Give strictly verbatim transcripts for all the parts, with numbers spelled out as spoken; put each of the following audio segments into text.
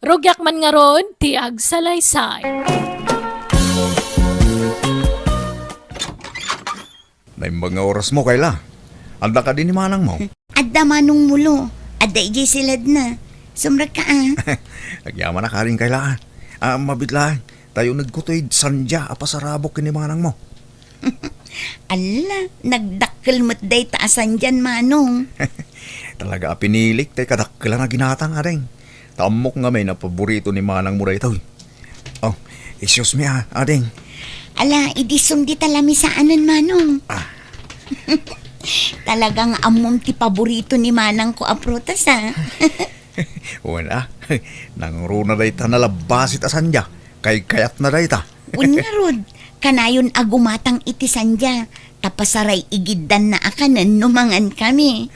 Rugiak man ngarud ti agsalaysay. Naimbag nga orasmo, Kayla. Adda kadi ni manangmo? Adda, Manong Mulo. Adda idiay siledna. Sumrekka, a. Agyamanak, Ading Kayla, a. A, mabiit laeng. Ta unegko toy sandia a pasarabok ken ni manangmo. Alla, nagdakkel met dayta a sandian, Manong. Talaga a pinilik tay kadakkelan a ginatang, Ading. Ta ammok ngamin a paborito ni manangmo daytoy. Oh, excuse me, a, Ading. Ala, idi sumdi ta lamisaanen, Manong. A. Talaga nga ammom ti paborito ni manangko a prutas, a. Wen, a. Nangruna dayta nalabbasit a sandia. Kaykayatna dayta. Wen ngarud, kanayon a gumatang iti sandia, ta pasaray-igiddanna a kanen no mangankami.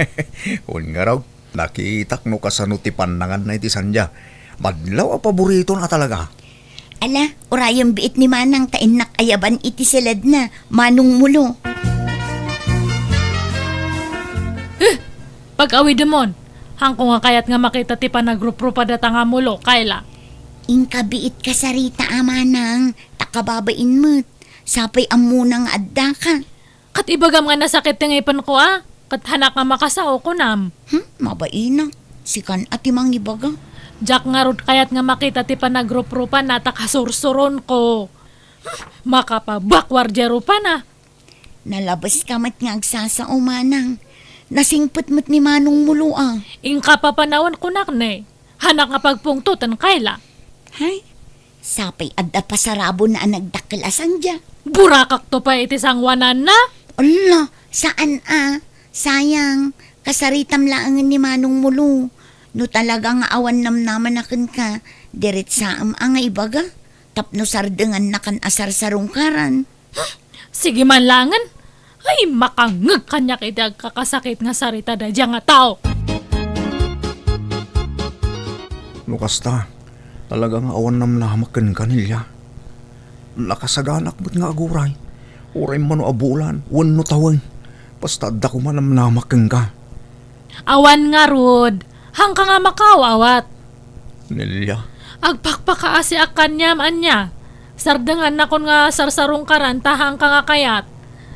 Wen ngarud, nakitak no kasano ti pannanganna iti sandia. Madlaw a paboritona talaga. Ala, urayem biit ni manang ta innak ayaban iti siledna, Manong Mulo. Eh, pag-awidemon, haanko nga kayat nga makita ti panagruprupa dayta nga mulo, Kayla. Inka biit kasarita a manang, ta kababain met. Sapay ammona nga addaka. Ket ibagam nga nasakit ti ngipenko, a. Ket haanak nga makasao, kunam. Hmm, mabain a. Sikan a ti mangibaga. Diak ngarud kayat nga makita ti panagruprupanna ta kasursuronko. Hmm, makapabakwar diay rupana. Nalabeska met nga agsasao, manang. Nasingpet met ni Manong Mulo, a. Inka papanawen kunak ne. Haanak nga pagpungtoten, Kayla. Hay, sapay adda pasarabona a nagdakkel a sandia. Burakakto pay iti sangoananna? Ala, saan a. Sayang, kasaritam laengen ni Manong Mulo. No talaga nga awan namnamana kenka, diretsaem a nga ibaga. Tapno sardengannakan a sarsarungkaran. Sige man laengen. Ay, makangngeg kaniak iti agkakasakit nga sarita daydiay nga tao. No kasta, talaga nga awan namnamak kenka, Nelia. Nakasaganak met nga aguray. Uray mano a bulan, wenno tawen. Basta adda koma namnamak kenka. Awan ngarud, haanka nga makaaw-awat. Nelia. Agpakpakaasiak kaniam, ania. Sardengannakon nga sarsarungkaran ta haanka nga kayat.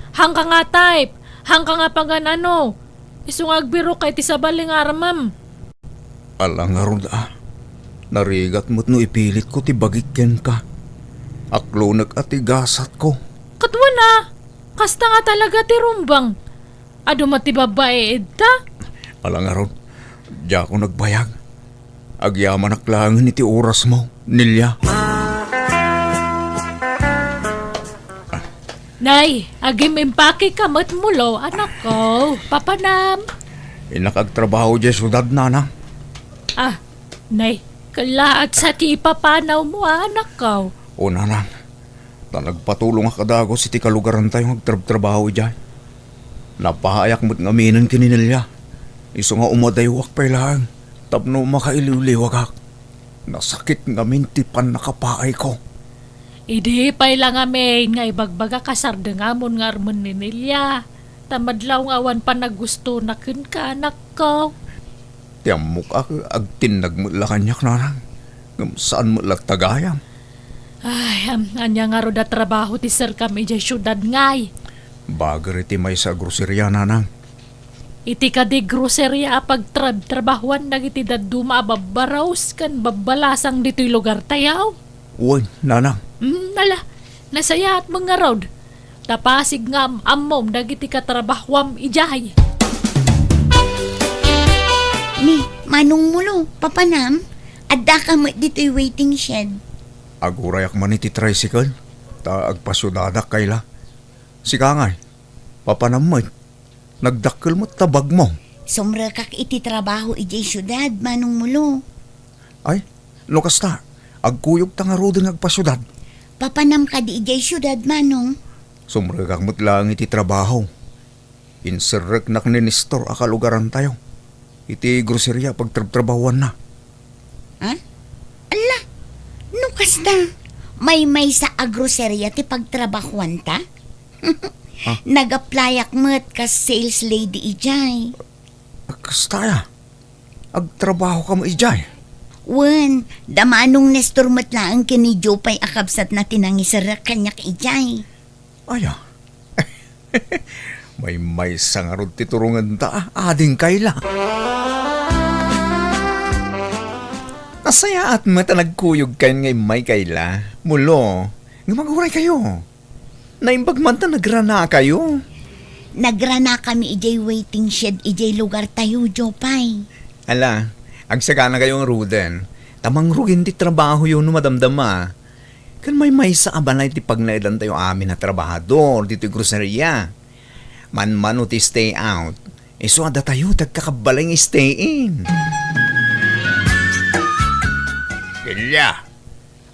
Haanka nga type, haanka nga pagan-ano. Isu nga agbirokka iti sabali nga armem. Ala ngarud a. Narigat met no ipilitko ti bagik kenka. Aklonek a ti gasatko. Ket wen a, kasta nga talaga ti rumbeng. Adu met ti babbai ita? Ala ngarud, diakon agbayag. Agyamanak laengen iti orasmo, Nelia. Nay, agim-impakeka met mulo, anakko. Papanam. Innak agtrabaho diay siudad, nanang. A, nay, kellaat sa ti ipapanawmo, anakko. O, nanang. Ta nagpatulongak a dagus iti kalugarantayo nga agtrabtrabaho idiay. Napaayak met ngaminen ken ni Nelia. Isu nga umadaywak pay laeng tapno makailiwliwagak. Nasakit ngamin ti pannakapaayko. Idi pay la ngamin nga ibagbagak a sardengamon nga armen ni Nelia, ta madlaw nga awan panagustona kenka, anakko. Ti ammok a, agtinnag met la kaniak, nanang. Ngem saan met latta gayam. Ay, am, ania ngarud a trabaho ti serkam idiay siudad ngay? Bager iti maysa a groseria, nanang. Iti kadi groseria a pagtrabtrabahuan dagiti dadduma a babbarus ken babbalasang ditoy lugartayo? Wen, nanang. Mm, ala, nasayaat met ngarud. Ta pasig nga am-ammom dagiti katrabahuam idiay. Ni, Manong Mulo, papanam? Addaka met ditoy waiting shed. Agurayak man iti tricycle, ta agpasiudadak kayla. Sika ngay, papanam met. Nagdakkel met ta bagmo. Sumrekak iti trabaho idiay siudad, Manong Mulo. Ay, no kasta, agkuyogta ngaruden nga agpasiudad. Papanam kadi idiay siudad, Manong? Sumrekak met laeng iti trabaho. Inserreknak ni Nestor a kalugarantayo iti groseria a pagtrabtrabahuanna. Ha? Ala, no kasta, maymaysa a groseria ti pagtrabahuanta? Ah. Nag-applyak met kas sales lady idiay. Kasta aya? Agtrabaho ka met idiay? Wen, da Manong Nestor met laeng ken ni Jopay a kabsatna ti nangiserrek kaniak idiay. Aya. Maymaysa ngarud ti turongenta, ading Kayla. Nasayaat met a nagkuyogkayon nga immay, Kayla. Mulo, nga maguraykayo. Naimbag man ta nagranakayo. Nagranakami idiay waiting shed idiay lugartayo, Jopay. Ala, agsaganakayo ngaruden, ta mangrugin ti trabahoyo no madamdama. Ken maymaysa a balay ti pagnaedantayo amin a trabahador ditoy groceria. Manmano ti stay out, isu a datayo ti agkakabbalay nga stay in. Delia,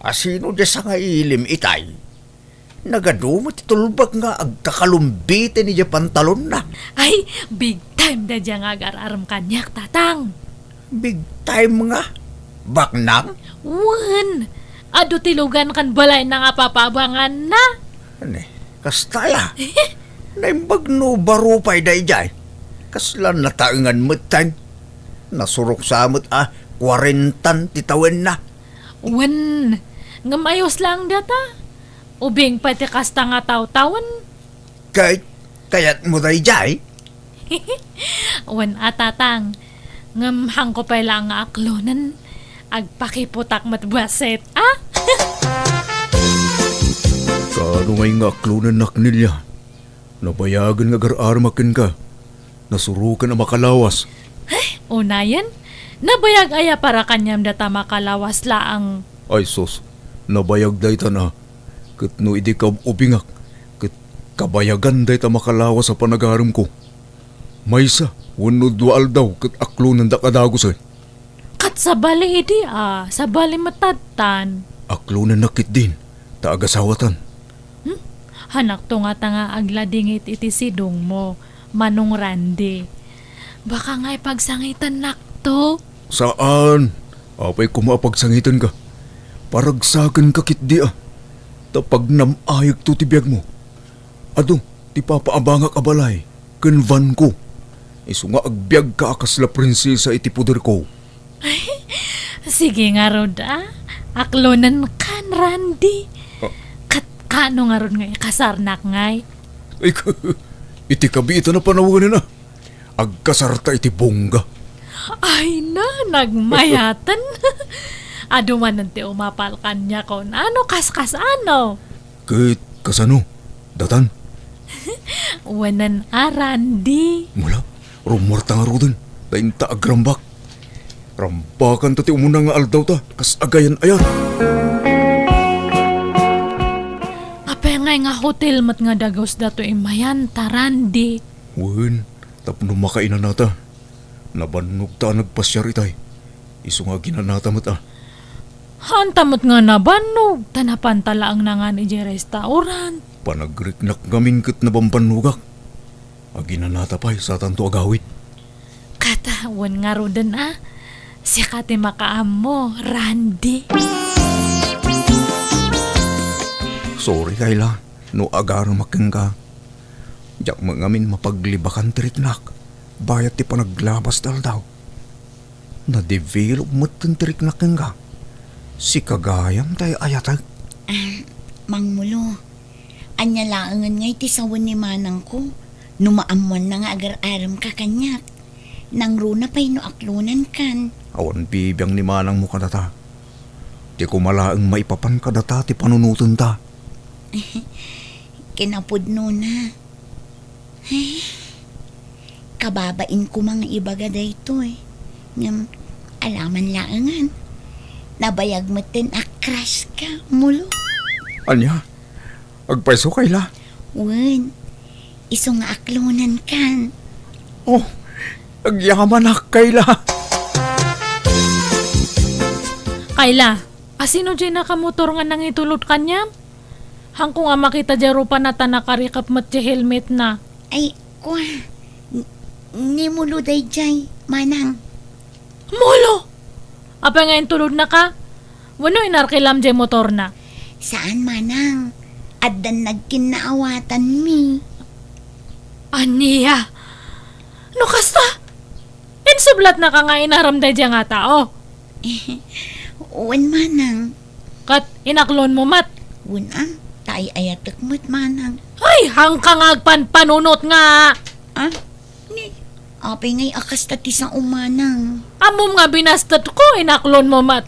asino diay sangailim itay? Nagadu met ti tulbag nga agkakalumbit idiay pantalonna. Ay, big time daydiay nga agar-arem kaniak, Tatang. Big time nga? Baknang? Wen, adu ti lugan ken balayna nga papabanganna. Ani, kasta aya? Naimbag no baro pay daydiay. Kasla nataengan met time. Nasurok sa met a kuarentan ti tawenna. Wen, ngem ayos laeng data. Ubing pay ti kasta nga tawtawen. Kay, kayatmo daydiay? Wen a, Tatang. Ngem haanko pay laeng nga aklonen. Agpakiputak met bassit, a? Kaano ngay nga aklonennak, Nelia? Nabayagen nga agar-aremak kenka. Nasuroken a makalawas. Ay, unayen? Nabayag aya para kaniam data makalawas laeng? Ay sus, nabayag daytan a. Ket no idi kaub-ubingak, ket kabayagan dayta makalawas a panagaremko. Maysa wenno dua aldaw ket aklonendak a dagusen. Ket sabali idi a, sabali met tattan. Aklonennak ketdin, ta agasawatan. Hmm? Hanakto ngata nga agladingit iti sidongmo, Manong Randy. Baka nga ipagsangitennakto? Saan. Apay koma a pagsangitenka? Paragsakenka ketdi a. Ta pagnam-ayekto ti biagmo. Adu ti papaabangak a balay ken vanko. Isu nga agbiagka a kasla prinsesa iti poderko. Ay, sige ngarud, a. Aklonenkan, Randy. Ah. Ket kaano ngarud nga ikasarnak ngay? Ay, iti kabiitan a panawen a. Agkasarta iti bongga. Ay na, nagmayaten. Adu manen ti umapal kaniak, no kaskas-ano? Ket kasano? Datan? Wen a, Randy. Mula, rummuarta ngaruden, ta inta agrambak. Rambakanta ti umuna nga aldawta, kas agayan-ayat. Apay ngay nga hotel met nga dagus datoy immayan ta, Randy? Wen, tapno makainanata. Nabannogta a nagpasiar itay. Isu nga aginanata met a. Haanta met nga nabannog, ta napanta laeng nangan idiay restaurant. Panagriknak ngamin ket nabambannogak. Aginanata pay, satanto agawid. Ket, wen ngaruden a, sika ti makaammo, Randy. Sorry, Kayla, no agaremak kenka. Diak met ngamin mapaglibakan ti riknak, bayat ti panaglabas ti aldaw. Na-develop met ti riknak kenka. Sika gayam ti ay-ayatek. Ah, Mang Mulo, ania laengen ngay ti sawen ni manangko no maammoanna nga agar-aremka kaniak? Nangruna pay no aklonenkan. Awan bibiang ni manangmo kadata. Ti koma laeng maipapan kadata ti panunotenta. Kinapudnona. Ay, kababain koma nga ibaga daytoy. Ngem, alaman laengen. Nabayag metten a crush ka, Mulo. Ania? Agpayso, Kayla? Wen, isu nga aklonenkan. Oh, agyamanak, Kayla. Kayla, asino diay nakamotor nga nangitulod kaniam? Haanko nga makita diay rupana ta nakarikep met ti helmetna. Ay, kua, n-, ni Mulo daydiay, manang. Mulo! Apay nga intulodnaka? Wenno inarkilam diay motorna? Saan, manang. Addan nagkinnaawatanmi. Ania? No kasta, insublatnaka nga inaram daydiay nga tao? Wen, manang. Ket inaklonmo met? Wen a, ta ay-ayatek met, manang. Ay, hangka nga agpanpanunot nga! Ah? Ni, apay ngay a kasta ti sao, manang? Ammom nga binastetko, inaklonmo met.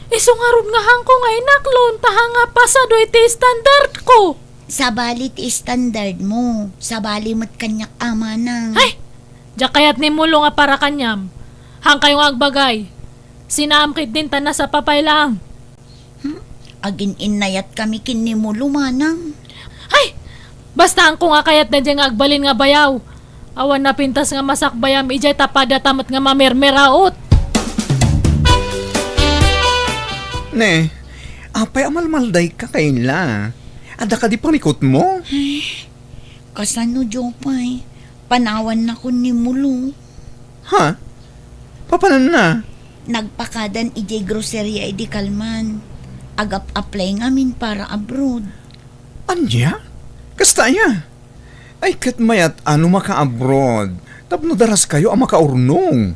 Isu ngarud nga hangko nga inaklon, ta hanga pasado iti standardko. Sabali ti standardmo, sabali met kaniak a, manang. Ay! Diak kayat ni Mulo nga para kaniam. Hangkayo nga agbagay. Sinaam ketdin ta nasapa pay laeng. Hmm? Agin-innayatkami ken ni Mulo, manang. Ay! Basta hangko nga kayat daydiay nga agbalin nga bayaw. Awan napintas nga masakbayam idiay ta padata met nga mamermeraot. Ne, apay a malmaldayka, Kayla? Adda kadi pamikutmo? Ay, kasano, Jopay? Panawannakon ni Mulo. Ha? Papananna? Nagpakadan idiay groceria idi kalman. Agap-apply ngamin para abroad. Ania? Kasta aya? Ay, ket mayat a no maka-abroad tapno daraskayo a makaurnong.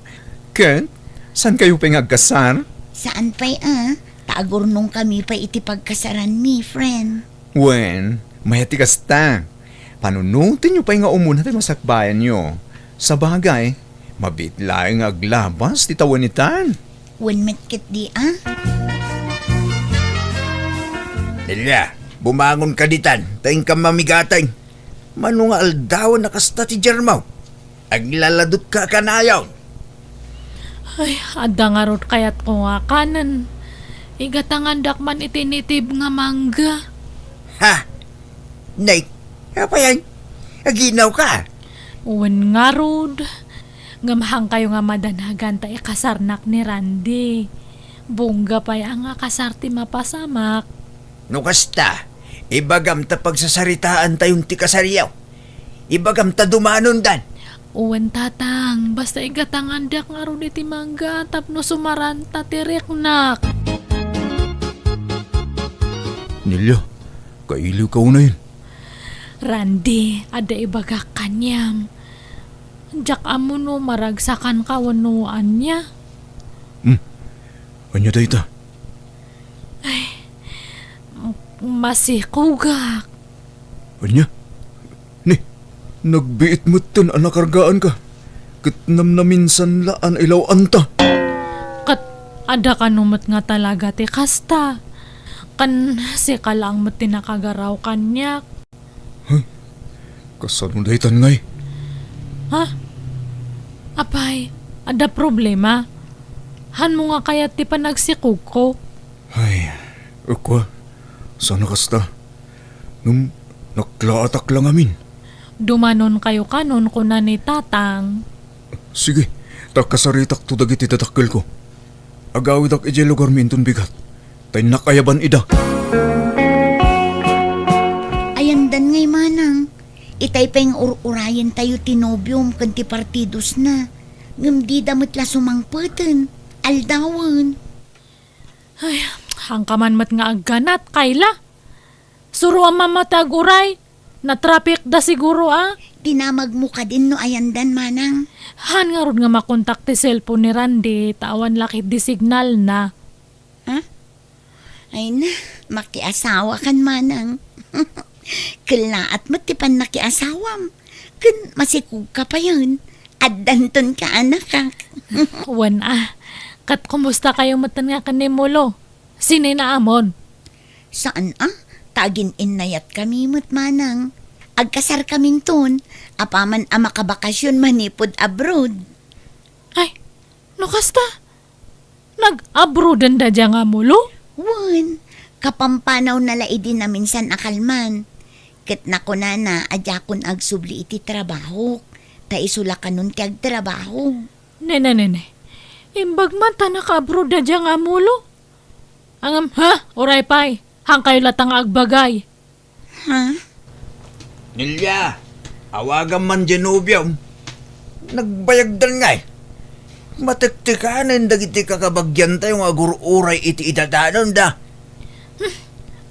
Ket, saankayo pay nga agkasar? Saan pay a, ta agurnongkami pay iti pagkasaranmi, friend. Wen, mayat ti kasta. Panunotenyo pay nga umuna ti masakbayanyo. Sabagay, mabiit laeng nga aglabas ti tawen itan. Wen met ketdi a. Nelia, bumangonka ditan, ta inkam mamigateng. Mano nga aldawen a kasta ti diarmo? Aglaladutka a kanayon. Ay, adda ngarud kayatko nga kanen. Igatangandak man iti nitib nga mangga. Ha? Nay, apay a? Aginawka? Wen ngarud. Ngem hangkayo nga madanagan ta ikasarnak ni Randy. Bongga pay a nga kasar ti mapasamak. No kasta, ibagam ta pagsasaritaantayon ti kasaryo. Ibagam ta dumanondan. Wen, Tatang, basta igatangandak ngarud iti mangga tapno sumaranta ti riknak. Nelia, kailiwka unayen. Randy, adda ibagak kaniam. Diak ammo no maragsakanka wenno ania. Hmm. Ania dayta? Ay, masikogak. Ania? Ni, nagbiit metten a nakargaanka, ket namnaminsan la a nailaw-anta. Ket adda kano met nga talaga ti kasta. Ken sika laeng met ti nakagaraw kaniak. Huh? Kasano daytan ngay? Ha? Apay, adda problema? Hanmo nga kayat ti panagsikogko? Ay, ukwa, saan a kasta. Ngem naklaatak la ngamin. Dumanonkayo kanon, kuna ni Tatang. Sige, ta kasaritakto dagiti dadakkelko. Agawidak idiay lugarmi inton bigat, ta innak ayaban ida. Ayandan ngay manang, itay pay nga ur-urayentayo ti nobiom ken ti partidosna, ngem dida met la sumangpeten, aldawen. Ay, hangkaman met nga agganat, Kayla. Suroam man met ti aguray. Natrapikda siguro a. Dinamagmo kadin no ayandan, manang. Haan ngarud nga makontak ti cellphone ni Randy, ta awan la ketdi signalna. Ha? Ay na, makiasawakan, manang. Kellaat met ti pannakiasawam. Ken masikogka payen. Addanton ka, anakak. Wen a. Ket kumustakayo metten nga ken ni Mulo? Sininaamon? Saan a, ta agin-innayatkami met manang. Agkasarkaminton, apaman a makabakasyon manipud abroad. Ay, no kasta, nag-abroaden da dia nga Mulo? Wen, kapampanawna la idi naminsan a kalman. Ket nakunana a diakon agsubli iti trabahok, ta isu la kanon ti agtrabaho. Nene, nene. Imbag man ta naka-abroad da dia nga Mulo. Ngem, ha? Uray pay. Hangkayo latta nga agbagay. Ha? Nelia, awagam man dia nobiom. Nagbayagdan ngay. Matektekanen dagiti kakabagiantayo nga agur-uray iti idadanonda. Hmm.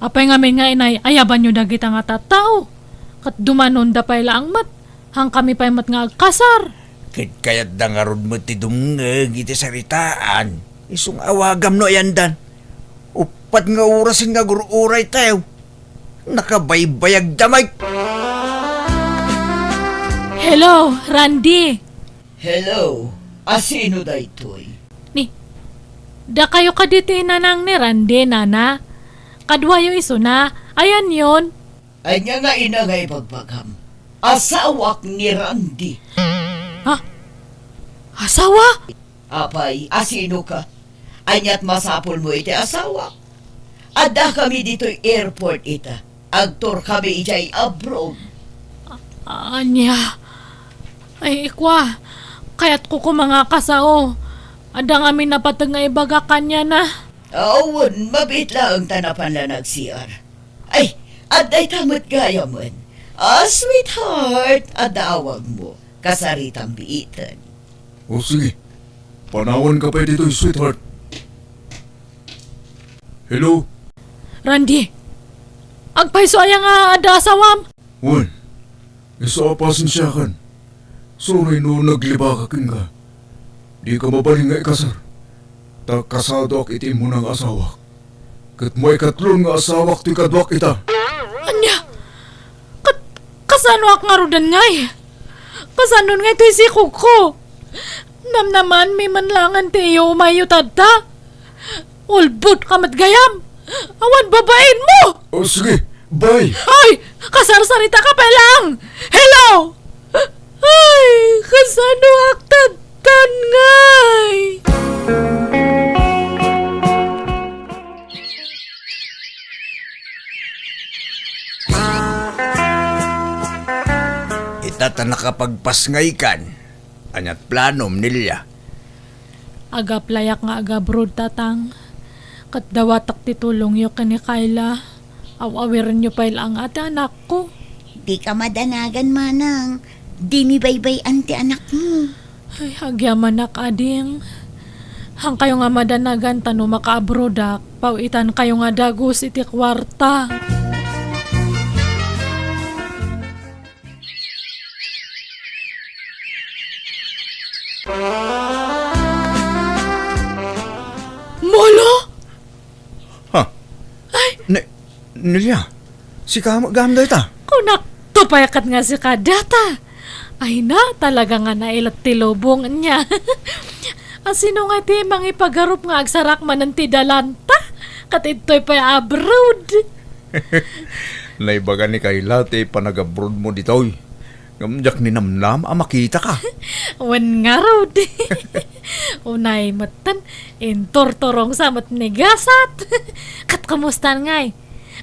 Apay ngamin nga inay-ayabanyo dagita nga tattao? Ket dumanonda pay laeng met. Hangkami pay met nga agkasar. Ket kayatda ngarud met ti dumngeg iti saritaan. Isu nga awagam no ayandan. Pat nga oras nga agur-uraytayo. Nakabaybayagda met. Hello, Randy. Hello, asino daytoy? Ni, dakayo kadi ti nanang ni Randy, nana? Kaduayo isuna, ayanyon? Ania nga ina nga ibagbagam? Asawak ni Randy. Ha? Asawa? Apay, asino ka? Ania't masapulmo iti asawa? Addakami ditoy airport ita. Agtourkami idiay abroad. A-, ania? Ay, ikua, kayatko koma nga kasao. Adda ngamin napateg nga ibagak kaniana. Awan, mabiit laeng ta napan la nag-C R. Ay, adda ita met gayamen. Ah, sweetheart, adda awagmo. Kasaritam biiten. O sige, panawanka pay ditoy, sweetheart. Hello? Randy, agpayso aya nga adda asawam? Wen, isu a pasensiakan. Sorry no naglibaka kenka. Dika mabalin nga ikasar. Ta kasadoak iti immuna nga asawak. Ket maikatlon nga asawak ti kaduak ita. Ania? Ket kasanoak ngaruden ngay? Kasanon ngay ti sikogko? Namnamanmi man laengen ti iyo umayyo tatta? Ulbodka met gayam! Awan babainmo! O, sige, bye! Ay! Kasarsaritaka pay laeng! Hello! Ay, kasanoak tattan ngay? Ita ta nakapagpasngaykan. Ania't planom, Nelia? Ag-applyak nga ag-abroad, Tatang. Ket dawatek ti tulongyo ken ni Kayla. Aw-awirenyo pay laeng a ti anakko. Dika madanagan, manang. Dimi baybay-an ti anakmo. Ay, agyamanak, ading. Haankayo nga madanagan ta no makaabroadak, paw-itankayo nga dagus iti kuarta. Molo? Ha? Ay! Ne-, Nelia, sika met gayam dayta? Kunakto pay ket nga sika dayta. Ay na, talaga nga nailet ti lubong niya. Asino nga ti mangipagarup nga agsarak manen ti dalanta? Ket ditoy pay abroad. Naibaga ni Kayla ti panagabroadmo ditoy. Ngem diak ninamnam a makitaka. Wen ngarud. Unay metten, inturturongsa met ni gasat. Ket kumustan ngay?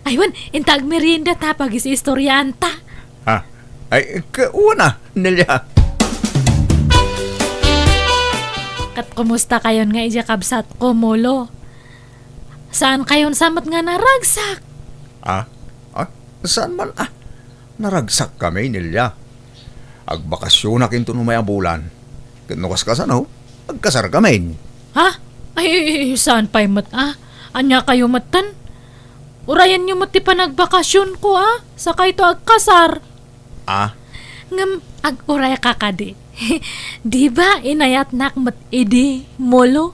Ay, wen, inta agmerienda ta pagis-istoriaanta. Ha? Ay, ke-, wen a, Nelia. Ket kumustakayon nga idiay kabsatko, Molo? Saankayon sa met nga naragsak? Ah? Ah, saan man, ah? Naragsakkami, Nelia. Agbakasyonak inton umay a bulan. Ket no kaskasano, agkasarkamin. Ha? Ay, saan pay met, ah? Aniakayo metten? Urayenyo met ti panagbakasyonko, ah? Sakayto agkasar. Ah? Ngem ag-urayka kadi. Di ba inayatnak met idi, Molo?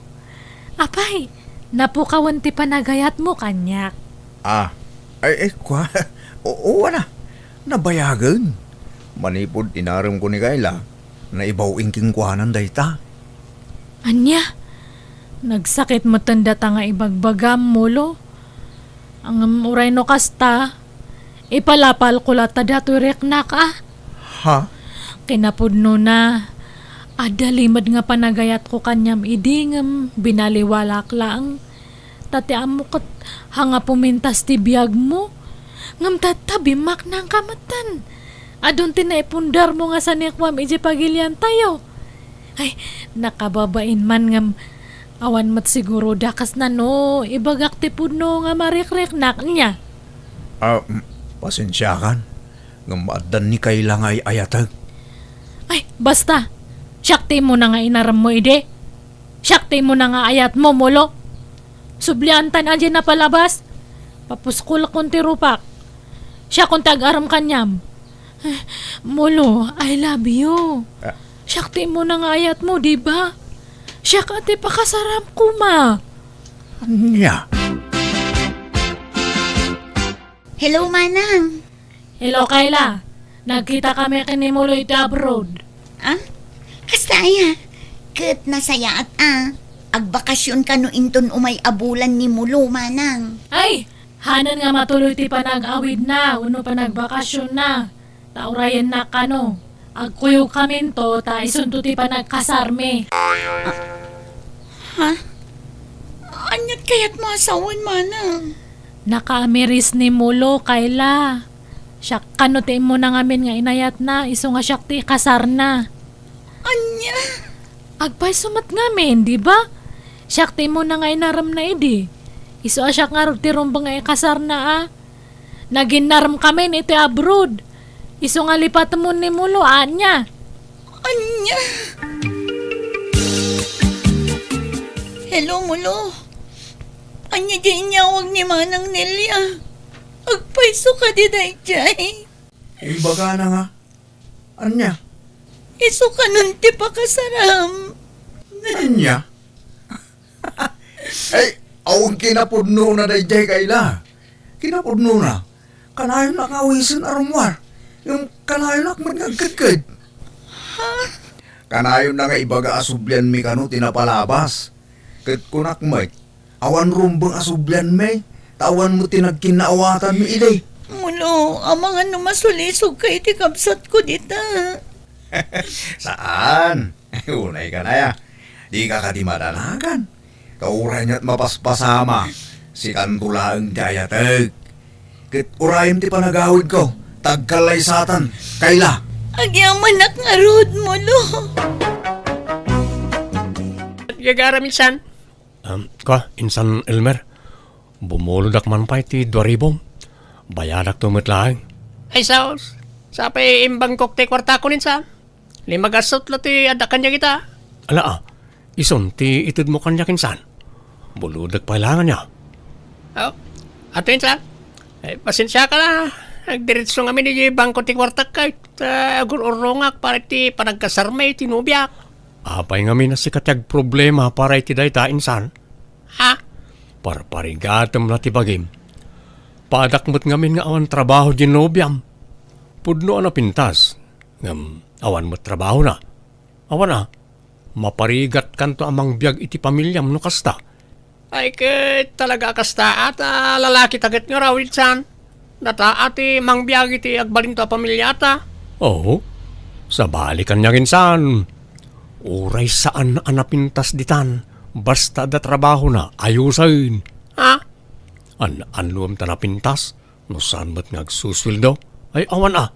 Apay, napukawen ti panagayatmo kaniak. Ah, ay, ay, kua, o-, uwan a, nabayagen. Manipud inaremko ni Kayla, naibaw-in kenkuana dayta. Ania? Nagsakit metten data nga ibagbagam, Molo. Ngem uray no kasta, ipalapalko latta datoy riknak, a. Ha? Kinapudnona, adda limed nga panagayatko kaniam idi ngem binaliwalaak laeng. Ta ti ammo ket haan nga pumintas ti biagmo. Ngem tatta, bimmaknangka metten. Adun ti naipundarmo nga sanikuam idiay pagiliantayo. Ay, nakababain man ngem awan met siguro dakesna no ibagak ti pudno nga marikriknak, nia. Ah, mm, pasensiakan. Ngem addan ni Kayla nga ay-ayatek. Ay, basta. Siak ti immuna nga inaremmo idi. Siak ti immuna nga ayatmo, Molo. Subliantan a diay napalabas. Papuskolkon ti rupak. Siakon ti agarem kaniam. Molo, I love you. Ah. Siak ti immuna nga ayatmo, di ba? Siak a ti pakasaram koma. Ania? Hello, Manang. Hello, Kayla. Nagkita kami ken ni Mulo iti abroad. Ah? Kasta aya? Ket nasayaat a. Agbakasyon kano inton umay a bulan ni Mulo, Manang. Ay! Hanan nga matuloy ti panag-awidna wenno panagbakasyonna. Ta urayennak kano. Agkuyogkaminto ta isunto ti panagkasarmi. Ha? Aniat kayatmo a sawen, Manang? Nakaamiris ni Mulo, Kayla. Siak kano ti immuna ngamin nga inayatna, isu nga siak ti ikasarna. Ania? Agpayso met ngamin, di ba? Siak ti immuna nga inaremna idi. Isu a siak ngarud ti rumbeng nga ikasarna a. Naginnarem kamin iti abroad. Isu nga lipatemon ni Mulo, ania? Ania? Hello, Mulo. Ania di inyawag ni Manang Nelia? Agpayso kadi daydiay? Imbagana nga. Ania? Isu kanon ti pakasaram. Ania? Ay, awan kinapudnona daydiay, Kayla. Kinapudnona, kanayon nga awisen a rummuar. Ngem kanayon met nga agkedked. Ha? Kanayon nga ibaga a sublianmi kano ti napalabas. Ket kunak met, awan rumbeng a sublianmi, ta awan met ti nagkinnaawatanmi idi. Mulo, amangan no masulisogka iti kabsatko dita. Saan? Unay ka na ya. Di ka kadi madanagan. Ta uray nia't mapaspasama, sikanto laeng ti ayatek. Ket urayem ti panagawidko, tagkallaysatan, Kayla. Agyamanak ngarud, Mulo. Gagaram, insan? Um, ka, insan Elmer, bumulodak man pay ti dua ribu. Bayadakto met laeng. Ay, saos. Sapay imbangkok ti kuartakon, insan. Limagassot la ti adda kaniak ita. Ala, a, isun ti itedmo kaniak, insan. Bulodek pay laeng ania. Oh, ato, insan. Ay, pasensiakan a. Agdiretso ngamin idiay bangko ti kuartak, ket, ah, agur-urrongak para iti panagkasarmi iti nobiak. Apay ngamin a sika ti agproblema para iti dayta, insan? Ha? Parparigatem la ti bagim. Paadak met ngamin nga awan trabaho diay nobiam. Pudno a napintas, ngem awan met trabahona. Awan a, maparigatkanto a mangbiag iti pamiliam no kasta. Ay, ket talaga a kasta, a ta lalakita ket ngarud, insan. Data a ti mangbiag iti agbalinto a pamiliata. Oo. Sabali kaniak, insan. Uray saan a napintas ditan, basta adda trabahona, ayusen. Ha? An-annuem ta napintas, no saan met nga agsusueldo? Ay, awan a.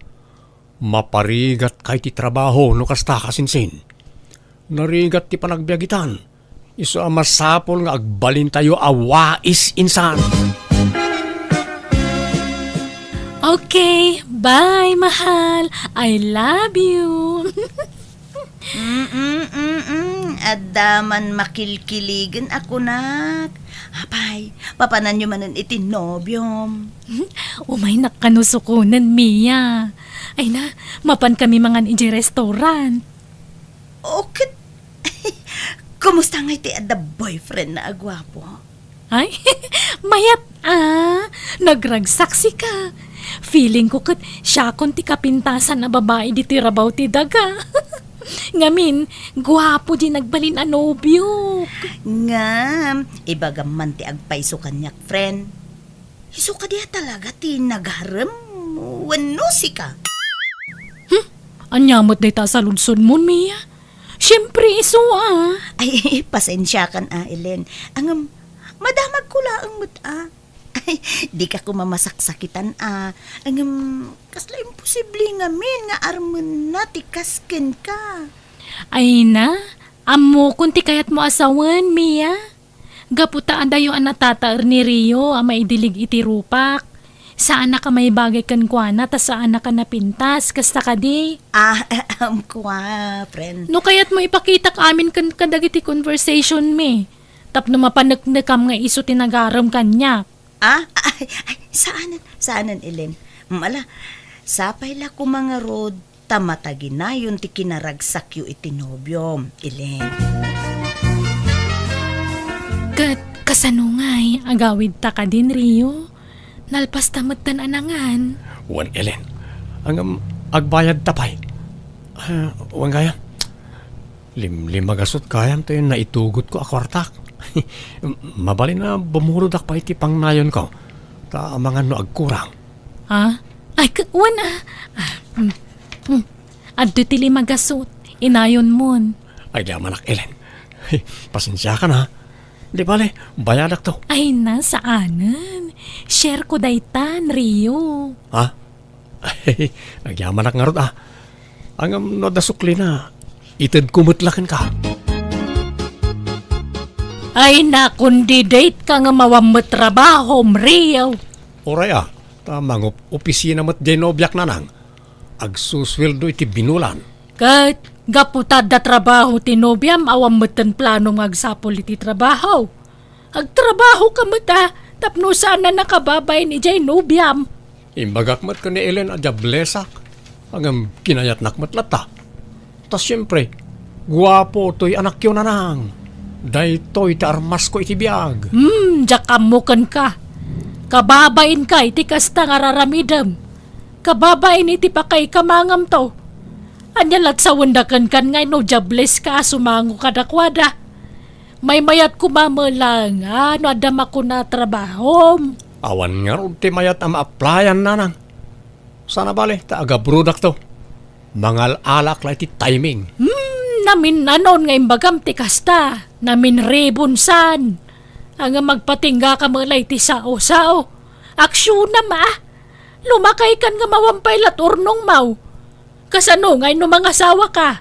Maparigatka iti trabaho no kasta, kasinsin. Narigat ti panagbiag itan. Isu a masapul nga agbalintayo a wais, insan. Okay, bye, mahal. I love you. Mm-mm, mm-mm. Adda man makilkiligen a kunak. Apay, papananyo manen iti nobiom. Umaynak kano sukonen, Mia. Ay na, mapan kami mangan idiay restaurant. O ket, kumusta ngay ti adda boyfriend na a guapo? Ay, mayat a, nagragsaksika. Feeling ko ket siakon ti kapintasan a babai ditoy rabaw ti daga. Ngamin, guapo di nagbalin a nobio. Ngem, ibagam man ti agpayso kaniak, friend. Isu kadi a talaga ti nagarem wenno sika? Hmm? Ania met dayta a saludsodmon, Mia? Siempre, isu a. Ay, pasensiakan a, Elen. Ngem, madamagko laeng met a. Ay, dika koma masaksakitan a. Ngem, kasla imposible ngamin nga armenna ti kas kenka. Ay na, ammokon ti kayatmo a sawen, Mia. Gapu ta adayo a natataer ni Rio a maidilig iti rupak, saanak a maibagay kenkuana ta saanak a napintas, kasta kadi? Ah, ahem, kua, friend. No kayatmo ipakitak amin ken kadagiti conversation mi, tapno mapaneknekam nga isu ti nagarem kaniak. Ah, ay, ay, saanen, saanen, Elen. Mala, sapay la koma ngarud ta mataginayon ti kinaragsakyo iti nobiom, Elen. Ket kasano ngay agawidta kadin, Rio? Nalpasta metten a nangan. Wen, Ellen. Ngem, agbayadta pay. Ah, wen gayam. Limlimagasut gayam ta naitugot ko a kuartak. Mabalin a bumurodak pay iti pangnayonko. Ta amangan no agkurang. Ha? Ay, k-, wen, ah. Ah, mm, mm. Adda ti limagasut. Inayonmon. Ay, di amanak, Ellen. Pasensiakan, ha? Di bale, bayadakto. Ay, na, saanen. Share ko daytan, Rio. Ha? Agyamanak ngarud, ah. Ngem no adda suklina, itedko met la kenka. Ay, na, kundi date ka nga awan met trabahom, Rio. Uray, ah, ta mangup-opisina met diay nobiak, nanang. Agsusueldo iti binulan. Ket gapu ta adda trabaho ti nobiam, awan metten planom nga agsapul iti trabaho. Agtrabaho ka met a, tapno saan a nakababain idiay nobiam. Imbagak met ken ni Ellen a diablesak, ngem kinayatnak met latta. Ta siempre, guapo toy anakyo, nanang. Daytoy ti armasko iti biag. Hmm, diak ammo kenka. Kababainka iti kasta nga raramidem. Kababain iti pakaikamangam to. Ania lat sawenda kenkan nga no diableska a sumango kadakuada? Maymayat koma met laeng a no adda makuna a trabahom. Awan ngarud ti mayat a ma-applyan, nanang. Sana bale, ta agabrodakto. Mangal-alak la iti timing. Hmm, naminnanon nga imbagam ti kasta. Naminribon san. Anga magpatingga ka met la iti sao-sao. Aksyonam, ah. Lumakay kan nga mawampay lat urnong maw. Kasano ngay no mangasawa ka?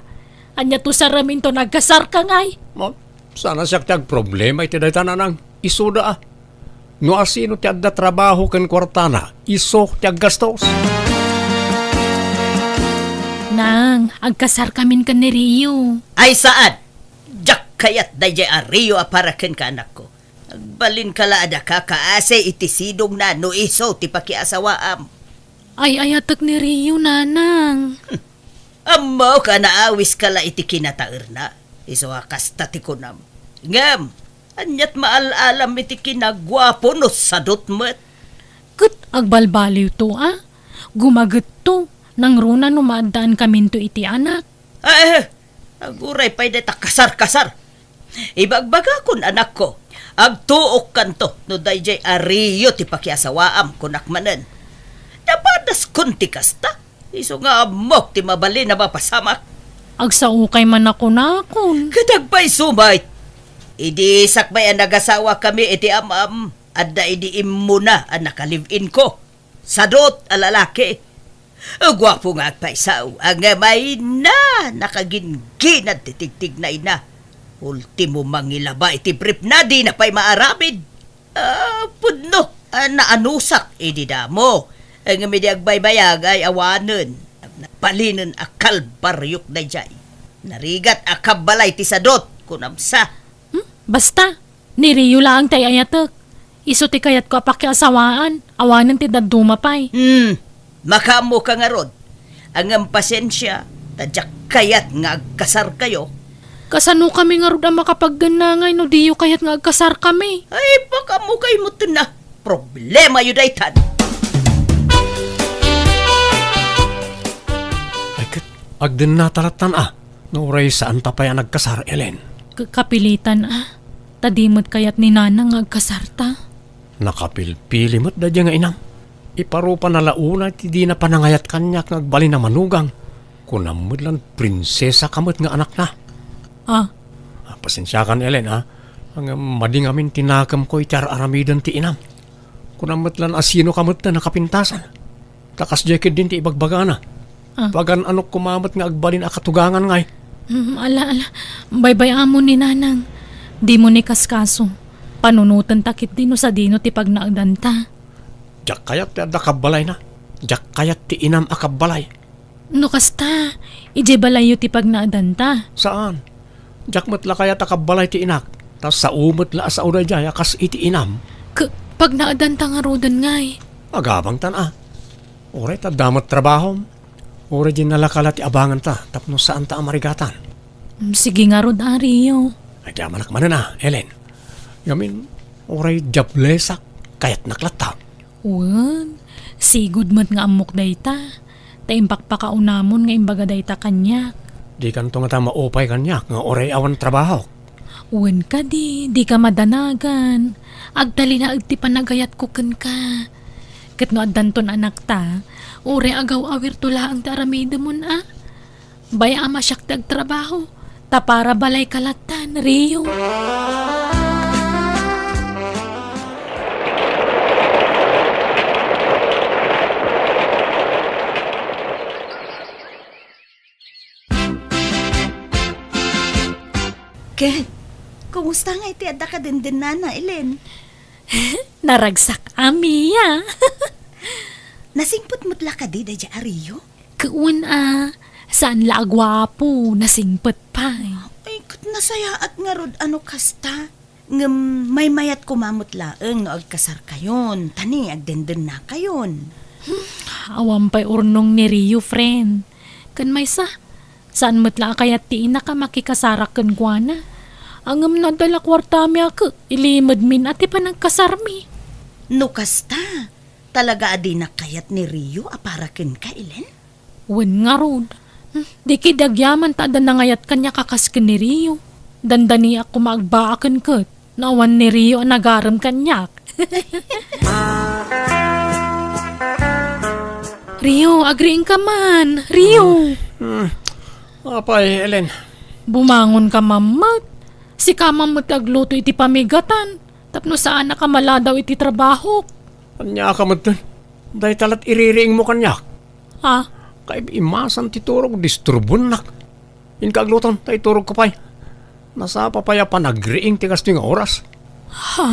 Ania to saramin to nagkasar ka ngay? Mo, sana siak ti agproblema iti dayta, nanang. Isuda, ah. No asino ti adda trabaho ken kuartana, isu ti aggastos. Nang, agkasar kamin ken ni Rio. Ay, saan? Diak kayat daydiay a Rio a para kenka, anakko. Agbalinka la a daka kaasi iti sidongna no isu ti pakiasawaam. Ay-ayatek ni Rio, nanang. Ammok a naawiska la iti kinataerna. Isu a kasta ti kunam. Ngem, aniat maal-alam iti kinaguapo no sadot met? Ket agbalbaliwto, a? Gumagetto, nangruna no maaddaan kaminto iti anak. Ah, eh, aguray pay dayta kasar-kasar. Ibagbagakon, anakko, agtuokkanto no daydiay a Rio ti pakiasawaam, kunak manen. Napadaskon ti kasta, isu nga ammok ti mabalin a mapasamak. Agsaokay man a kunakon. Ket agpayso met. Idi sakbay a nagasawakami iti am-am, adda idi immuna a nakalive-inko. Sadot a lalaki. Guapo nga agpayso, ngem ay na, nakagingginad ti tigtignayna. Ultimo, mangilaba iti briefna, dina pay maaramid. Ah, pudno, ah, naanusak idi damo. Ngem idi agbaybayag ay awanen. Balinen a kalbariok daydiay. Narigat a kabbalay ti sadot, kunam sa. Hmm? Basta, ni Rio laeng ti ay-ayatek. Isu ti kayatko a pakiasawaan, awanen ti dadduma pay. Hmm, makaammoka ngarud. Ngem pasensia, ta diak kayat nga agkasarkayo. Kasanokami ngarud a makapagdenna ngay no diyo kayat nga agkasarkami? Ay, pakaammokayo metten a. Problemayo daytan. Ay, ket agdennata lattan a. No uray saanta pay a nagkasar, Ellen. K-, kapilitan a. Ta di met kayat ni Nanang nga agkasarta. Nakapilpili met daydiay nga inam. Iparupana la unay ti dina panangayat kaniak nga agbalin a manugang. Kunam met lan prinsesa ka met nga anakna. Ah. Ah, pasensiakan, Ellen, a. Ngem madi ngamin ti nakemko iti ar-aramiden ti inam. Kunam met lan a sino ka met a nakapintasan. Ta kasdiay ketdin ti ibagbagana. Ah. Pagan-anok koma met nga agbalin a katugangan ngay. Mm, ala, ala. Baybay-amon ni Nanang. Dimo ni kaskaso. Panunotenta ketdi no sadino ti pagnaedanta. Diak kayat ti adda kabbalayna. Diak kayat ti inam a kabbalay. No kasta, idiay balayyo ti pagnaedanta. Saan? Diak met la kayat a kabbalay ti inak. Ta sao met la a sao daydiay a kas iti inam. K-, pagnaedanta ngaruden ngay. Agabangtan a. Uray ta adda met trabahom. Uray diay nalaka la ti abanganta tapno saanta a marigatan. Mm, sige ngarud, Ario. Agyamanak manen a, Ellen. Ngamin, uray diablesak, kayatnak latta. Wen, sigud met nga ammok dayta. Ta impakpakaunamon nga imbaga dayta kaniak. Dikanto ngata maupay kaniak nga uray awan trabahok. Wen kadi, dika madanagan. Agtalinaed ti panagayatko kenka. Ket no addanton anakta, uray agaw-awirto laeng ti aramidemon a. Bay-am a siak ti agtrabaho, ta para balayka lattan, Rio. Ket, kumusta ngay ti adda kadendennana, Elen? Naragsak a, Mia. Nasingpet met la kadi daydiay a Rio? Ket wen a, saan la a guapo, nasingpet pay. Ay, ket nasayaat ngarud a no kasta. Ngem maymayat koma met laeng no agkasarkayon, ta ni agdendennakayon. Hmm, awan pay urnong ni Rio, friend. Ken maysa, saan met la a kayat ti inak a makikasarak kenkuana. Ngem no adda la kuartami a ket, ilimedmin a ti panagkasarmi. No kasta, talaga a dinak kayat ni Rio a para kenka, Elen? Wen ngarud. Hmm, di ketdi agyaman ta adda nangayat kaniak a kas ken ni Rio. Dandaniak koma agbaaken ket no awan ni Rio a nagarem kaniak. Rio, agriingka man. Rio. Hmm. Apay, Elen? Bumangonka man met. Sika man met ti agluto iti pamigatan. Tapno saanaka maladaw iti trabahok. Ania ka metten? Dayta lat iririingmo kaniak. Ha? Kaibimasan ti turog, disturbonak. Inka agluton, ta iturogko pay. Nasapa pay a panagriing ti kastoy nga oras. Ha?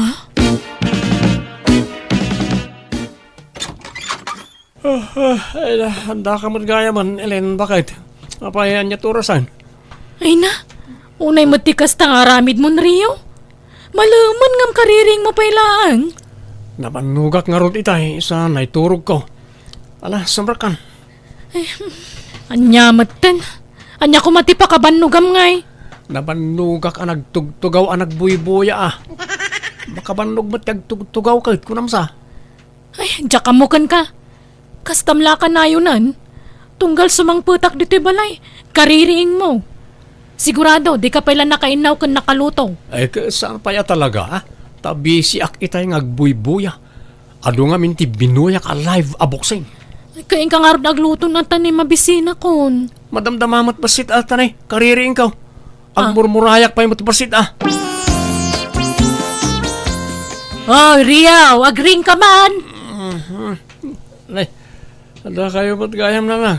Ah, ah, ay, andaka met gayamen, Elen, baket? Apay, ania ti orasan? Ay na, unay met ti kasta nga aramidmon, Rio. Malemen ngem kaririingmo pay laeng. Nabannogak ngarud itay, sa naiturogko. Ala, sumrekkan. Eh, ania metten? Ania koma ti pakabannogam ngay? Nabannogak a nagtugtugaw a nagbuybuya a. Makabannog met ti agtugtugaw ket kunam sa. Ay, diak ammo kenka. Kastam la a kanayonan. Tunggal sumangpetak ditoy balay, kaririingmo. Sigurado, dika pay la nakainnaw ken nakaluto. Ay, ket saan pay a talaga, ah? Ta bisiak itay nga agbuybuya. Adu ngamin ti binuyak a live a boxing. Ay, kainka ngarud agluto na ta ni mabisinakon. Madamdama met bassit a, ta ni, kaririingko. Ah. Agmurmurayak pay met bassit a. Oh, Rio, agriingka man. Mhm. Nay, adda kayo met gayam na nga.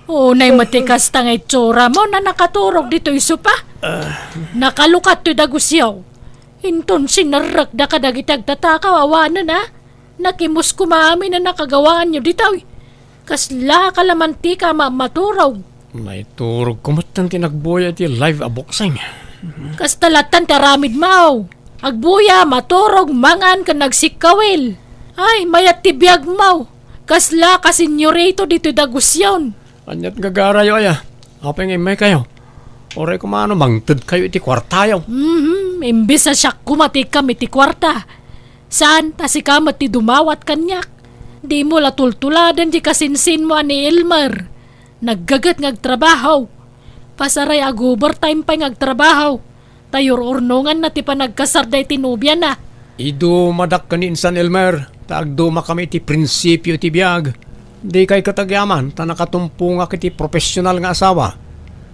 Unay met ti kasta nga itsuramo a nakaturog ditoy sopa. Ah. Nakalukat toy dagusyo. Inton sinerrekda kadagiti agtatakaw awanen a. Nakimus koma amin a nakagawaanyo ditoy. Kasla kalamantika a ma-, maturog. Naiturogko metten ti nagbuya iti live a boxing. Kasta lattan ti aramidmo. Agbuya, maturog, mangan, ken nagsikkawil. Ay, mayat ti biagmo. Kasla ka senyorito ditoy dagusyon. Aniat gagarayo aya? Apay nga immaykayo? Uray koma no mangtedkayo iti kuartayo. Mhm, imbes a siak koma ti ikkam iti kuarta. Saan ta sika met ti dumawat kaniak. Dimo la tultuladen ti kasinsinmo a ni Elmer. Naggaget nga agtrabaho. Pasaray ag-overtime pay nga agtrabaho. Ta yur-urnonganna ti panagkasarda iti nobiana. Idumadak ken ni insan Elmer, ta agdumakami iti prinsipio iti biag. Dikay ket agyaman, ta nakatumpongak iti profesional nga asawa.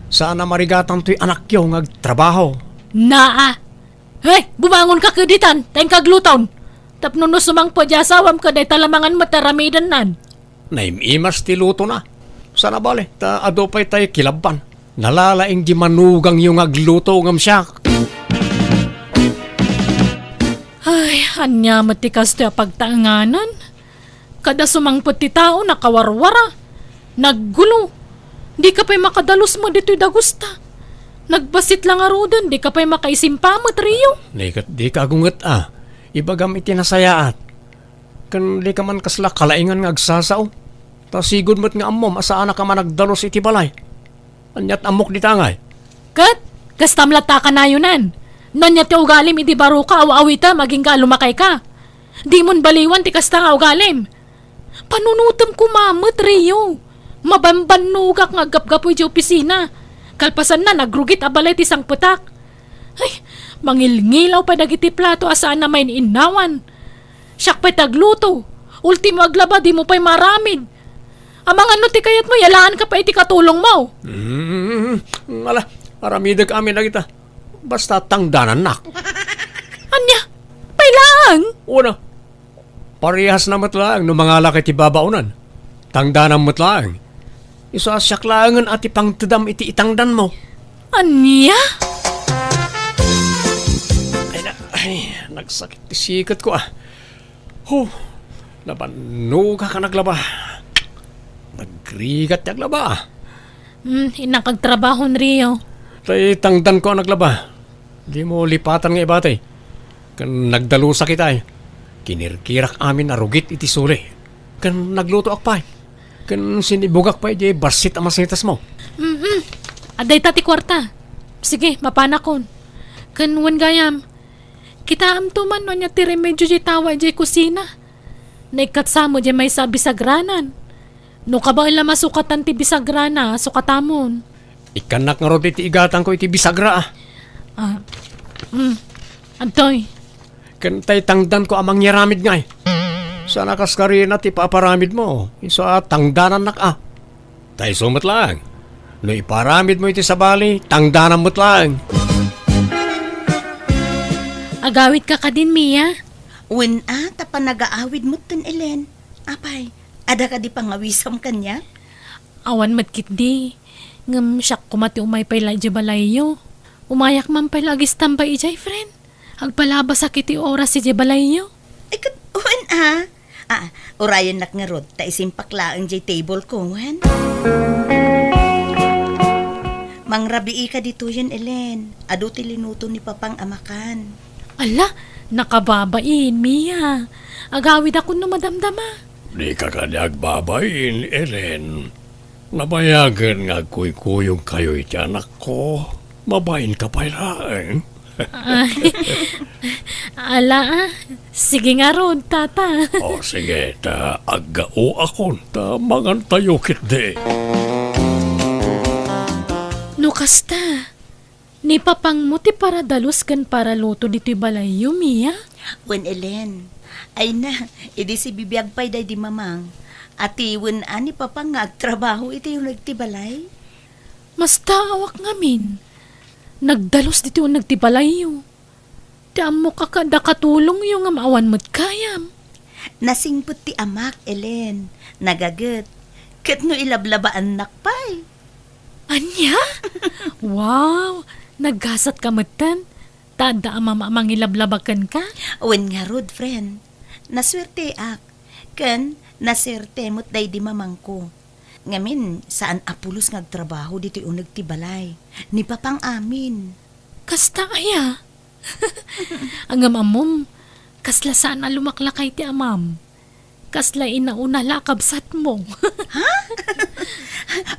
Saan a marigatan toy anakyo nga agtrabaho. Naa! Hey, bumangonka ket ditan, ta inka agluton. Tapno no sumangpet ti asawam ket dayta la mangan met ti aramidennan. Naim-imas ti lutona. Saan a bale, ta adu pay tay kilabban. Nalalaing di manugangyo nga agluto ngem siak. Ay, ania met ti kastoy a pagtaenganan? Kada sumangpet ti tao, nakawarwara. Naggulo. Dika pay makadalus met ditoy dagusta. Nagbassit la ngaruden, dika pay makaisimpa met, Rio. Nay ket dika agunget a. Ibagam iti nasayaat. Ken dika man kasla kalaingan nga agsasao. Ta sigud met nga ammom a saanaka man agdalus iti balay. Aniat ammok dita ngay? Ket, kastam latta a kanayonan. No ania ti ugalim idi baroka, aw-awitem, agingga a lumakayka. Dimon baliwan ti kasta nga ugalim. Panunotem koma met, Rio. Mabambannogak nga aggapgapu idiay opisina. Kalpasanna, nagrugit a balay ti sangpetak. Ay, mangilngilaw pay dagiti plato a saan a main-innawan. Siak pay ti agluto. Ultimo aglaba, dimo pay maaramid. Amangan no ti kayatmo, yalaanka pay iti katulongmo. Mm, ala, aramidek amin dagita. Basta tangdanannak. Ania? Pay laeng? Una, parehasna met laeng no mangalak iti babaonan. Tangdanam met laeng. Isu a siak laengen a ti pangtedam iti itangdanmo. Ania? Ay, na, ay, nagsakit ti siketko, ah. Huh, nabannogak a naglaba. Nagrigat ti aglaba, ah. Hmm, innak agtrabahon, Rio. Tay tangdanko a naglaba. Dimo lipatan nga ibati. Ken nagdalusak itay. Kinirkirak amin a rugit iti suli. Ken naglutoak pay. Ken sinibugak pay di bassit a masetasmo. Mm-mm. Adda ita ti kuarta. Sige, mapanakon. Ken wen gayam, kitaamto man no ania ti remedio di tawa idiay kusina. Naikkat sa met diay maysa a bisagranan. No kabaelam a sukatan ti bisagrana, sukatamon. Ikkannak ngarud iti igatangko iti bisagra, ah. Ah, mm. Adtoy. Ken tay tangdanko a mangyaramid ngay. Saan a kaskarina ti paparamidmo, isu a tangdanannak, ah. Tay isu met laeng. No iparamidmo iti sabali, tangdanam met laeng. Agawidka kadin, Mia? Wen a, ta panagaawid metten, Elen. Apay, adda kadi pangawisam kaniak? Awan met ketdi. Ngem siak koma ti umay pay la idiay balayyo. Umayak man pay la agistambay idiay, friend. Agpalabasak iti oras idiay balayyo. Ay, ket, wen a. Ah, urayennak ngarud, ta isimpak laeng diay table ko, wen? Mangrabiika ditoyen, Elen. Adu ti linuto ni Papang a makan. Ala, nakababain, Mia. Agawidakon no madamdama. Dika kadi agbabain, Ellen. Nabayagen nga agkuykuyogkayo iti anakko. Mabainka pay laeng. Ay, ala, ah. Sige ngarud, tata. O, sige, ta aggaoakon, ta mangantayo ketdi. No kasta, ni papangmo ti paradalus ken paraluto ditoy balayyo, Mia? Wen, Ellen. Ay na, idi sibibiag pay daydi mamang. Ati wen a ni papang nga agtrabaho iti uneg ti balay? Mastaawak ngamin. Nagdalus ditoy uneg ti balayyo. Ti ammok a kada katulongyo ngem awan met gayam. Nasingpet ti amak, Ellen. Nagaget. Ket no ilablabaannak pay. Ania? Wow! Naggasat ka metten? Ta adda a mama a mangilablaba kenka? Wen ngarud, friend. Nasuerteak. Ken nasuerte met daydi mamangko. Ngamin, saan a pulos nga agtrabaho ditoy uneg ti balay. Ni papang amin. Kasta aya? Ngem ammom, kasla saan a lumaklakay ti amam. Kasla inauna la a kabsatmo. Ha?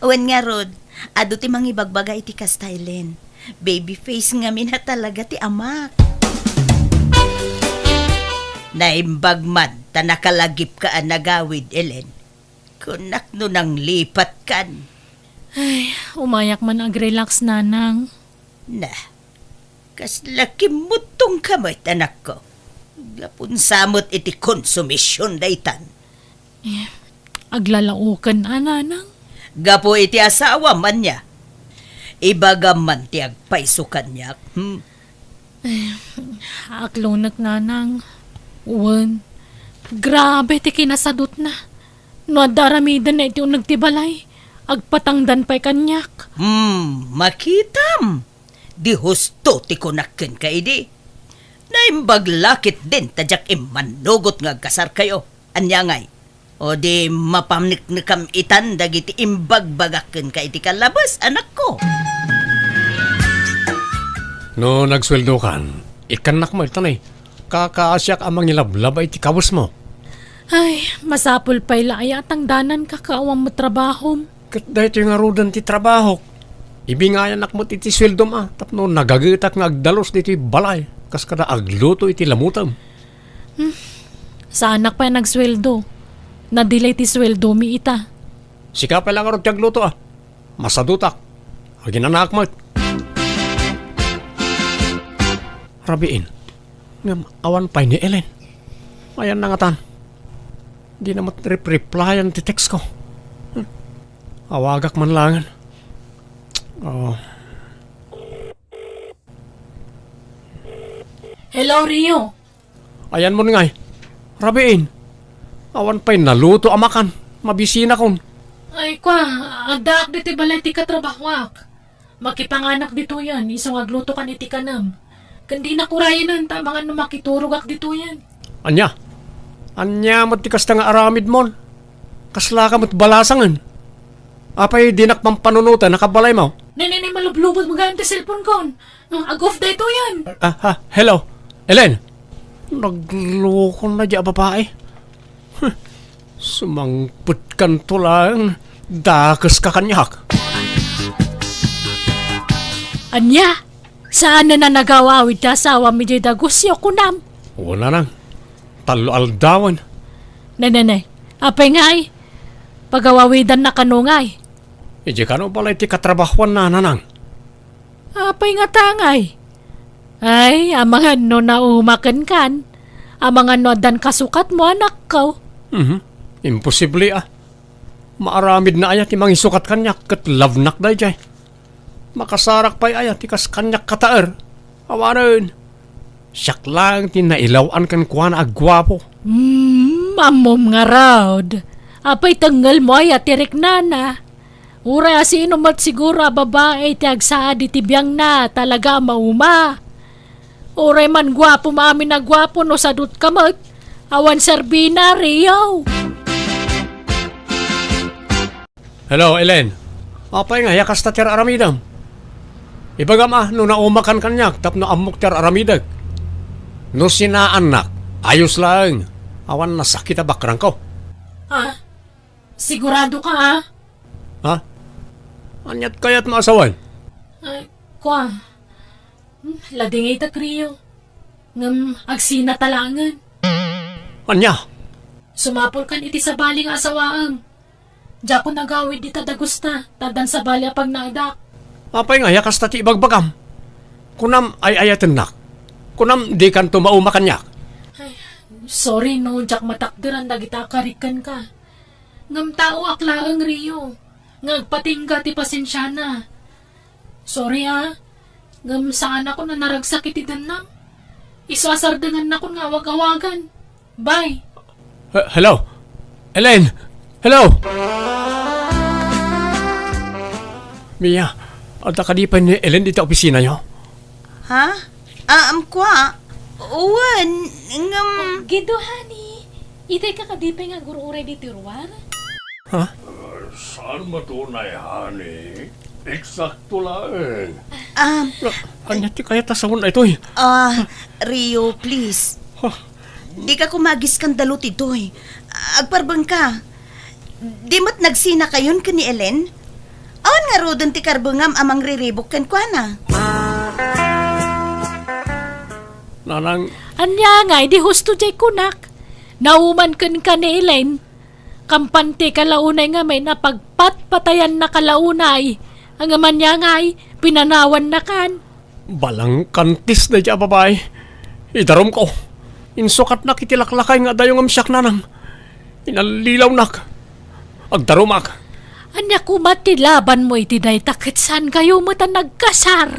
Wen ngarud, adu ti mangibagbaga iti kasta, Ellen. Baby face ngamin a talaga ti amak. Naimbag man ta nakalagipka a nagawid, Ellen. Kunak no nanglipatkan. Ay, umayak man agrelax, nanang. Na, kasla kimmuttongka met, anakko. Gapu sa met iti konsumision daytan. Eh, aglalaoken a, nanang. Gapu iti asawam, ania? Ibagam man ti agpayso kaniak, hmm? Eh, aklonek, nanang. Wen, grabe ti kinasadutna. No adda aramidenna iti uneg ti balay, agpatangdan pay kaniak. Hmm, makitam. Di husto ti kunak kenka idi. Naimbag la ketdin ta diak immannugot nga agkasarkayo. Ania ngay? O di mapaneknekam itan dagiti imbagbagak kenka iti kalabes, anakko? No nagsueldokan, ikkannak met, ta nay, kakaasiak a mangilablaba iti kawesmo. Ay, masapul pay la aya a tangdananka ket awan met trabahom? Ket daytoy ngaruden ti trabahok. Ibingayanak met iti sueldom a tapno nagagetak nga agdalus ditoy balay kas kada agluto iti lamutem. Hmm. Saanak pay a nagsueldo. Nadelay ti sueldomi ita. Sika pay la ngarud ti agluto, a. Masadutak. Aginanaak met. Rabiin. Ngem awan pay ni Ellen. Ayanna ngatan. Dina met rep-replyan ti text ko. Hmm. Awagak man laengen. Oh. Hello, Rio. Ayanmon ngay. Rabiin. Awan pay naluto a makan. Mabisinakon. Ay, kua, addaak ditoy balay ti katrabahoak. Makipanganak ditoyen, isu nga aglutokan iti kanem. Ken dinak urayenen, ta amangan no makiturogak ditoyen. Ania? Ania met ti kasta nga aramidmon? Kaslaka met balasangen? Apay dinak pampanunoten a kabalaymo? Nay, nay, nay, malublubot mo gayam ti cellphone kon. Ag-off daytoyen. Ah, ah, hello? Ellen? Naglokon na di a babae. Huh, sumangpetkanto laeng, dakeska kaniak. Ania? Saanen a nagawawid ti asawam idiay dagusyo, kunam? Wen, nanang. Tallo aldawen. Nay, nay, nay. Apay ngay? Pagawawidanna kano ngay? Idiay kano balay ti katrabahoanna, nanang. Apay ngata ngay? Ay, amangan no nauma kenkan. Amangan no addan kasukatmo, anakko. Mhm. Imposible, a. Maaramidna aya ti mangisukat kaniak ket lovenak daydiay? Makasarak pay aya ti kas kaniak kataer? Awanen. Siak laeng ti nailaw-an kenkuana a guapo. Hmm, ammom ngarud. Apay tengelmo aya ti riknana? Uray a sino met siguro a babae ti agsaad iti biangna, talaga a mauma. Uray man guapo maamin a guapo no sadutka met, awan serbina, Rio. Hello, Ellen. Apay nga, aya kasta ti ar-aramidem? Ibagam a, no naumakan kaniak tapno ammok ti ar-aramidek. No sinaannak, ayos laeng. Awan nasakit a bakrangko. Ah, sigurado ka, ah? Ha? Aniat kayat maasawan? Ay, kua. Hmm, ladingitek, Rio. Ngem agsina ta laengen. Ania? Sumapulkan iti sabali nga asawaem. Diakon agawid dita dagusta, ta addan sabali a pagnaedak. Apay nga, aya kasta ti ibagbagam? Kunam, ay-ayatennak. Kunam, dikanto mauma kaniak. Ay, sorry no, diak matakderan dagita a karik kenka. Ngem taoak laeng, Rio, nga agpatingga ti pasensiana. Sorry, ah. Ngem saanakon a naragsak iti dennam. Isu a sardengannakon nga awag-awagan. Bye. He-, hello? Ellen? Hello? Mia, adda kadi pay ni Ellen dita opisinayo? Ha? Ah, um, kua? Wen, ngem Oh, Gido, honey. Itay ka kadi pay nga agur-uray ditoy ruar? Ha? Saan matunay, honey? Eksakto laeng. Ah, Ania ti kayat a sawen daytoy? Ah, Rio, please. Huh? Dika koma agiskandaluto ditoy. Agparbengka. Di met nagsinakayon ken ni Ellen? Awan ngaruden ti karbengam a mangriribuk kenkuana? Nanang. Ania ngay, di husto diay kunak? Nauman kenka ni Ellen. Kampante ka la unay ngamin a pagpatpatayanna ka la unay. Ngem ania ngay, pinanawannakan. Balangkantis daydiay a babai. Idarumko. Insukatnak iti laklakay nga adayo ngem siak, nanang. Inallilawnak. Agdarumak. Ania koma ti labanmo iti dayta ket saankayo met a nagkasar?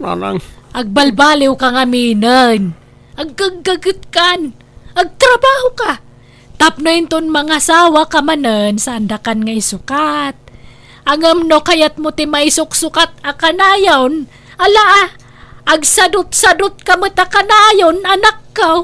Nanang. Agbalbaliw ka ngaminen. Aggaggaget kan. Agtrabaho ka. Tapno inton mangasawa ka manen, saandakan nga isukat. Ngem no kayatmo ti maisuksukat a kanayon, ala, agsadut-sadut ka met a kanayon, anakko.